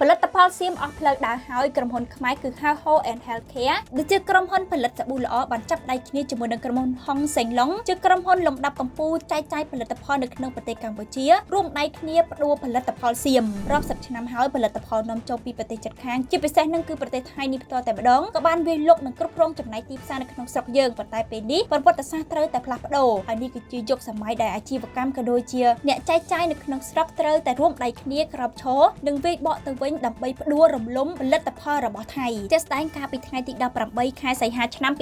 ផលិតផលសៀមអស់ផ្លូវដើរហើយក្រុមហ៊ុនខ្មែរគឺ Hao and Healthcare ដែលជាក្រុមហ៊ុនផលិតសាប៊ូល្អបានចាប់ដៃគ្នាជាមួយនឹងក្រុមហ៊ុនហុងសេងឡុងជាក្រុមហ៊ុនលំដាប់កំពូលចែកចាយផលិតផលនៅក្នុងប្រទេសកម្ពុជារួមដៃគ្នាផ្ដួលផលិតផលសៀមរាប់សិបឆ្នាំហើយផលិតផលនាំចូលពីប្រទេសជិតខាងជាពិសេសនឹងគឺប្រទេសថៃនេះផ្ទាល់តែម្ដងក៏បានវាយលុកនិងគ្រប់គ្រងចំណែកទីផ្សារនៅក្នុងស្រុកយើងប៉ុន្តែពេលនេះប្រវត្តិសាស្ត្រត្រូវតែផ្លាស់ប្ដូរហើយនេះគឺជាយុគសម័យដែលអាជីវកម្មក៏ដូចជាអ្នកចែកចាយនៅក្នុងស្រុកត្រូវតែរួមដៃគ្នាក្រោកឈរនិងវាយបកទៅវិញដើម្បីផ្ដួលរំលំផលិតផលរបស់ថៃជាក់ស្ដែងកាលពីថ្ងៃទី18ខែសីហាឆ្នាំ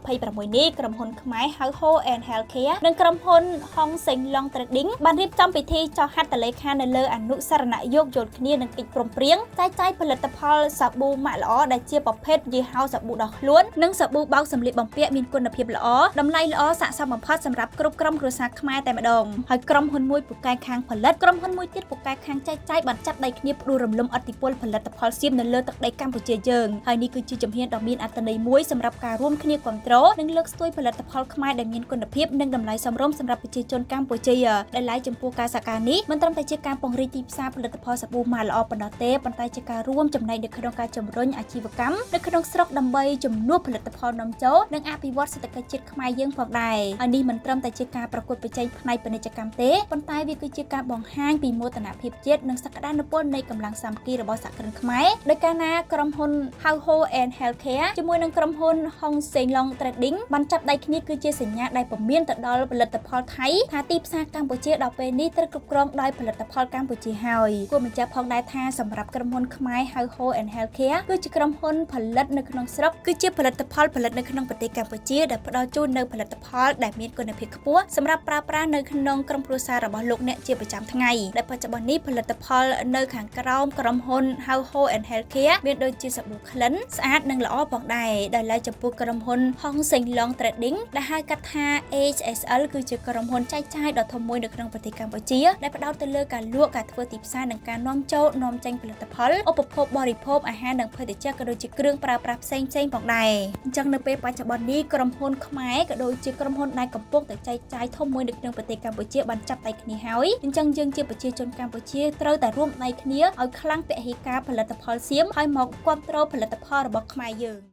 2026នេះក្រុមហ៊ុនខ្មែរ Hao Ho and Healthcare និងក្រុមហ៊ុន Hong Seng Long Trading បានរៀបចំពិធីចុះហត្ថលេខានៅលើអនុស្សរណៈយោគយល់គ្នានិងកិច្ចព្រមព្រៀងចែកចាយផលិតផលសាប៊ូម៉ាកល្អដែលជាប្រភេទយីហោសាប៊ូដោះខ្លួននិងសាប៊ូបោកសម្លៀកបំពាក់មានគុណភាពល្អតម្លៃល្អស័ក្តិសមបំផុតសម្រាប់គ្រប់ក្រុមគ្រួសារខ្មែរតែម្ដងហើយក្រុមហ៊ុនមួយពូកែខាងផលិតក្រុមហ៊ុនមួយទៀតពូកែខាងចែកចាយបានចាប់ដៃគ្នាផ្ដួលរំលំឥទ្ធិពលផលិតផលសៀមនៅលើទឹកដីកម្ពុជាយើងហើយនេះគឺជាជំហានដ៏មានអត្ថន័យមួយសម្រាប់ការរួមគ្នាគ្រប់គ្រងនិងលើកស្ទួយផលិតផលខ្មែរដែលមានគុណភាពនិងតម្លៃសមរម្យសម្រាប់ប្រជាជនកម្ពុជាដែលឡែកចំពោះការសហការនេះមិនត្រឹមតែជាការពង្រីកទីផ្សារផលិតផលសាប៊ូម៉ាកល្អប៉ុណ្ណោះទេប៉ុន្តែជាការរួមចំណែកនៅក្នុងការជំរុញអាជីវកម្មនៅក្នុងស្រុកដើម្បីជំនួសផលិតផលនាំចូលនិងអភិវឌ្ឍសេដ្ឋកិច្ចជាតិខ្មែរយើងផងដែរហើយនេះមិនត្រឹមតែជាការប្រកួតប្រជែងផ្នែកពាណិជ្ជកម្មទេប៉ុន្តែវាគឺជាការបង្ហាញពីមោទនភាពជាតិនិងសក្តានុពលនៃកម្លាំងសាមគ្គីរបស់សហគ្រិនខ្មែរដោយកាលណាក្រុមហ៊ុន Hao Ho and Healthcare ជាមួយនឹងក្រុមហ៊ុន Hong Seng Long Trading បានចាប់ដៃគ្នាគឺជាសញ្ញាដែលពមៀនទៅដល់ផលិតផលថៃថាទីផ្សារកម្ពុជាដល់ពេលនេះត្រូវគ្រប់គ្រងដោយផលិតផលកម្ពុជាហើយគួរបញ្ជាក់ផងដែរថាសម្រាប់ក្រុមហ៊ុនខ្មែរ Hao Ho and Healthcare គឺជាក្រុមហ៊ុនផលិតនៅក្នុងស្រុកគឺជាផលិតផលផលិតនៅក្នុងប្រទេសកម្ពុជាដែលផ្ដល់ជូននូវផលិតផលដែលមានគុណភាពខ្ពស់សម្រាប់ប្រើប្រាស់នៅក្នុងក្រុមគ្រួសាររបស់លោកអ្នកជាប្រចាំថ្ងៃដែលបច្ចុប្បន្ននេះផលិតផលនៅខាងក្រោមក្រុមហ៊ុន Hao Ho and Healthcare មានដូចជាសាប៊ូក្លិនស្អាតនិងល្អផងដែរដោយឡែកចំពោះក្រុមហ៊ុន Hong Seng Long Trading ដែលហៅកាត់ថា HSL គឺជាក្រុមហ៊ុនចែកចាយដ៏ធំមួយនៅក្នុងប្រទេសកម្ពុជាដែលផ្ដោតទៅលើការលក់ការធ្វើទីផ្សារនិងការនាំចូលនាំចេញផលិតផលឧបភោគបរិភោគអាហារនិងភេសជ្ជៈក៏ដូចជាគ្រឿងប្រើប្រាស់ផ្សេងៗផងដែរអញ្ចឹងនៅពេលបច្ចុប្បន្ននេះក្រុមហ៊ុនខ្មែរក៏ដូចជាក្រុមហ៊ុនដែលកំពុងតែចែកចាយធំមួយនៅក្នុងប្រទេសកម្ពុជាបានចាប់ដៃគ្នាហើយអញ្ចឹងយើងជាប្រជាជនកម្ពុជាត្រូវតែរួមដៃគ្នាឲ្យខ្លាំងពហិការផលិតផលសៀមហើយមកគ្រប់គ្រងផលិតផលរបស់ខ្មែរយើង។